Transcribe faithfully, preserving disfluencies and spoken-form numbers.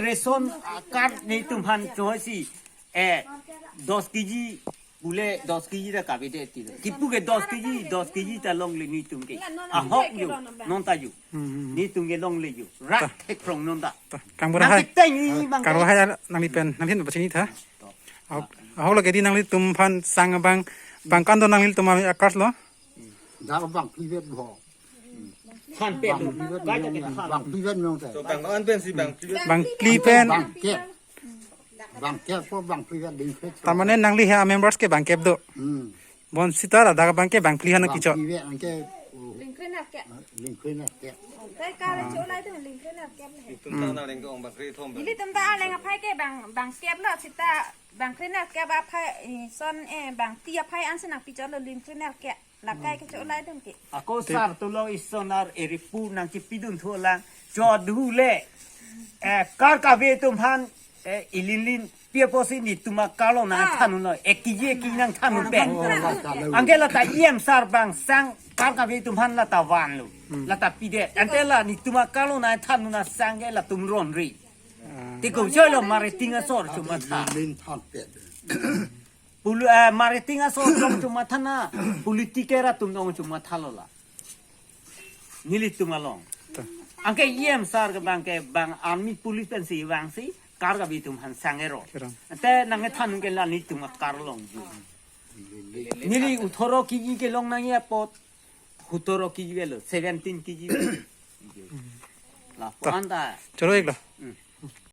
Ration card netum aphan choisi, eh, dos K G, pule dos K G ta kavedet tilo. Kipu ke dos K G, dos K G ta longle netum ke. Ahok yo, non ta yo. Hmm, hmm, hmm. Netum ke longle yo. Rak Ta. Thek krong non ta. Ta. Kang Nang Borahai. Kiteng ni bang Kang ke. Borahai, nangli pen, nangli pen pachini tha. To. Ahok, ahok lake di nanglitum aphan sang abang, bang kan do nanglitum a-card lo. Dak bang phlivet bo. Than pe. Bang phlivet Kai ta ke nong, than. Bang phlivet nong te. So bang an pensi bang phlivet. Bang phli pen. Bang kep. Bang kep po bang phlivet ding phlivet. Tamane nangli ha members ke bang kep do. Hmm. Bonsita ladak bang ke bang phli hana Bang kicho. Phlivet anke, oh, Lingkri nerkep. Lingkri nerkep. Kai ka le cho lai tu lingkri nerkep le. Itum ta na leng ke ong bang kri thom. Ilitum ta leng aphai ke bang, bang kep lo sita bang kri nerkep aphai, eh, son, eh, bang ti aphai ansi nangpi chot lo lingkri nerkep. Lakai ke cho lai dun ke. Ako Te- sar tulo isonar eripu nangkipidun thulang. Chodhu le. Eh, kar kave atum aphan, eh, ilinlin pi apotsi netum a-card lo nang Ah. than un lo. Ek K G, ek K G nang than un pen. Oh, la, la, la. Anke lata E M sar bang sang kar kave atum aphan lata vanlo. Hmm. Lata pidet. Ante la netum a-card lo nang than un asang ke latum ronri. Ah. Te ko choi lo Marating asor chuma tha. Lin than pet. Pulu, eh, Marating asor dong chuma tha na, politiker atum dong chuma tha lo la. Nelitum along. Ta. Anke E M sar ke bang ke bang army police pensi vangsi, kar kave atum aphan sang ero. Kerang. Ante nang than ke la netum a-card long ju. Neli uthoro K G ke long nangji apot, hutoro K G velo, seventeen K G velo. La Ta. Puan ta. Choro ek lo. Hmm.